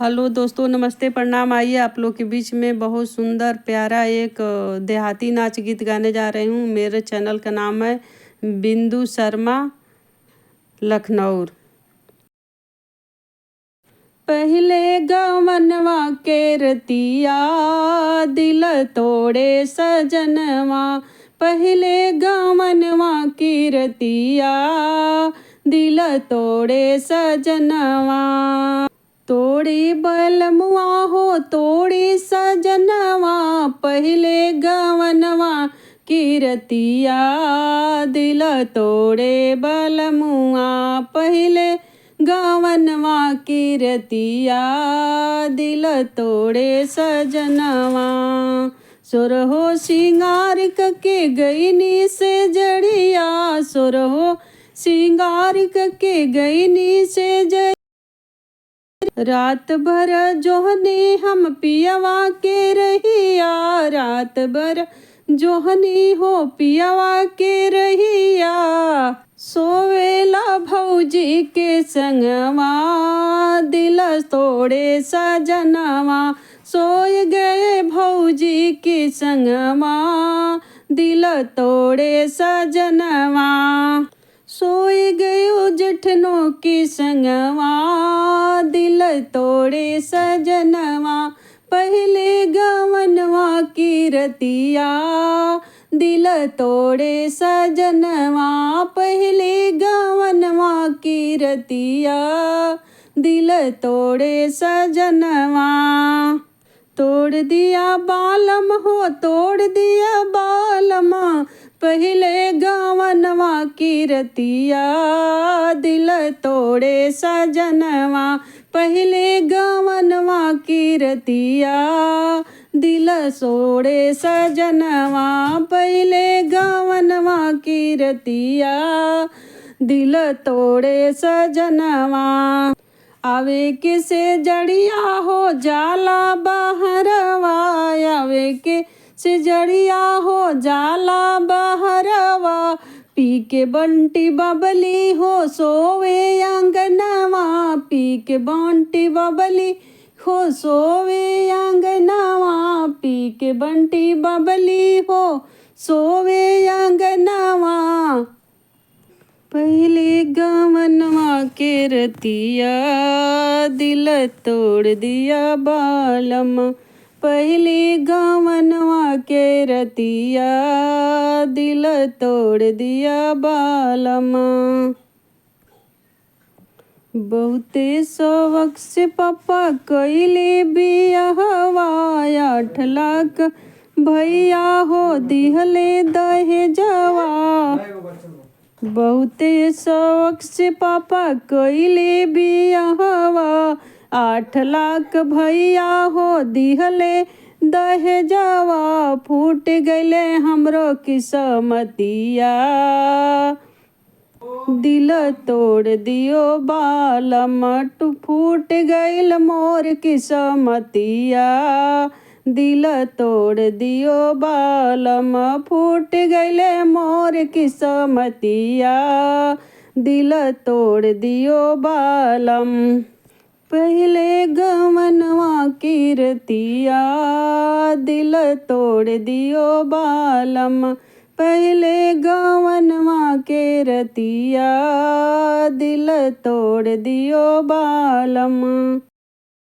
Hello दोस्तों, नमस्ते, प्रणाम। आइए आप लोग के बीच में बहुत सुंदर प्यारा एक देहाती नाच गीत गाने जा रही हूँ। मेरे चैनल का नाम है बिंदु शर्मा लखनऊ। पहले गवनवा के रतिया दिल तोड़े सजनवा, पहले गवनवा की रतिया दिल तोड़े सजनवा। तोड़ी बलमुआ हो तोड़ी सजनवा, पहले गवनवा की रतिया दिल तोड़े बलमुआ, पहले गवनवा की रतिया दिल तोड़े सजनवा। सुरहो सिंगार के गईनी से जड़िया, सुरहो सिंगार के गईनी से जड़िया। रात भर जोहनी हम पियवा के रहिया, रात भर जोहनी हो पियवा के रहिया। सोवेला भौजी के संगवा दिल तोड़े सजनवा, सोए गए भौजी के संगवा दिल तोड़े सजनवा। सोए गयो जठनों के संगवा दिल तोड़े सजनवा, पहले गवनवा की रतिया दिल तोड़े सजनवा, पहले गवनवा की रतिया दिल तोड़े सजनवा। तोड़ दिया बालम हो तोड़ दिया बालम, पहले गवनवा की रतिया दिल तोड़े सजनवा, पहले गवनवा की रतिया दिल सोड़े सजनवा, पहले गवनवा की रतिया दिल तोड़े सजनवा। आवे के से जड़िया हो जाला बहरवा, आवे के से जड़िया हो जाला बहरवा। पी के बंटी बबली हो सोवे अंगनवा, पी के बंटी बबली हो सोवे अंगनवा, पी के बंटी बबली हो सोवे अंगनवा। पहले गवनवा के रतिया दिल तोड़ दिया बालम, पहले गवनवा के रतिया दिल तोड़ दिया बालम। बहुते शौक से पापा कइले बियाहवा, 8 लाख भैया हो दिहले दहेजवा। बहुते शौक से पापा कइले बियाहवा, 8 लाख भैया हो दिहले दहेजवा। फूट गइले हमरो किस्मतिया दिल तोड़ दियो बालम, फूट गइल मोर किस्मतिया दिल तोड़ दियो बालम, फूट गइले मोर किस्मतिया दिल तोड़ दियो बालम। पहले गवनवा की रतिया दिल तोड़ दियो बालम, पहले गवनवा के रतिया दिल तोड़ दियो बालम।